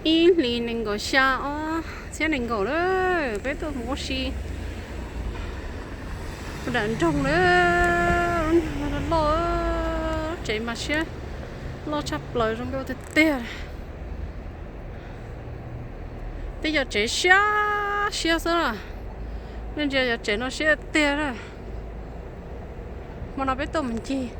Ib hlis nees nkaum xya ob txhiab nees nkaum lawm, peb tuaj mus ua si puag nram nroog lawm. Lub nroog no loj, tsev mas siab loj tshaj plaws, zoo nkauj tiag tiag. Tej cov tsev siab siab xwb na, nej ntsia cov tsev no siab tiag na. Hmo no peb tuaj mus ncig.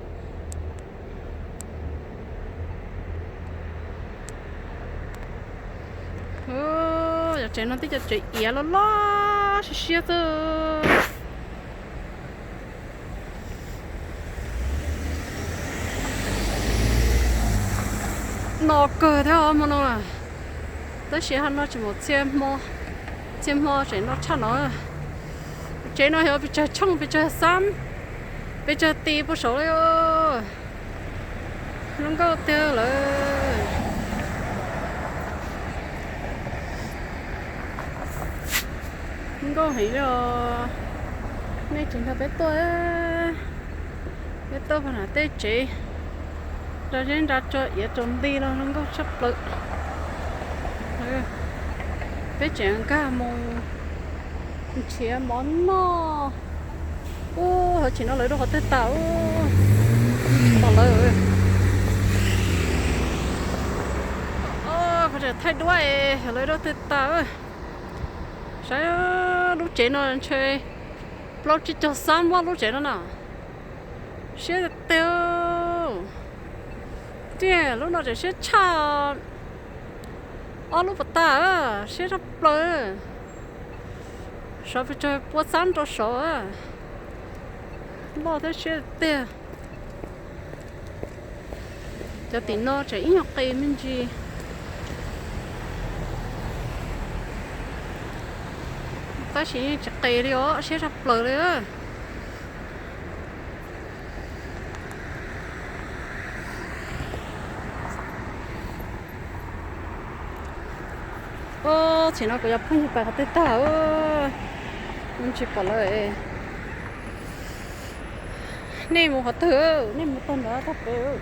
Cov tsev no twb cov tsev iav loj loj siab siab xwb. No kawg thiab hmo no, tab sis hmo no tseem mus txhia hmo, txhia hmo tseem no tshaj no. Tsev no yog pes tsawg tshooj, pes tsawg xab, pes tsawg tis puag saud li. Zoo nkauj tiag lawm. Zoo nkauj heev li os. Nej tsis nrog peb tuaj, peb tuaj puag nram tej tsev nra zeb nra tsua iav tsaus nti los zoo nkauj tshaj plaws. Peb tseem nkag mus nrhiav mov noj. Ub, hauv tsev no lawv dua qhov twg tas ub? Pom lawv, qhov tseem thaij duab es lawv dua qhov twg tas. Saib lub tsev no ntshe plaub tsib caug xab muaj lub tsev no na. Siab tiag tiag. Tiag, lub no tseem siab tshaj ob lub puas tag, siab tshaj plaws. Sov pes tsawg pua xab rau saud, loj thiab siab tiag. Cov tim no tseem ib nyuag qis me ntsis, tab sis yeej tsis qis li os, siab tshaj plaws li. Ub, tsev no kuv cov phooj ywg pais qhov twg tag, tsis pom lawm. Nej mus qhov twg, nej mus tog nrad tog pem.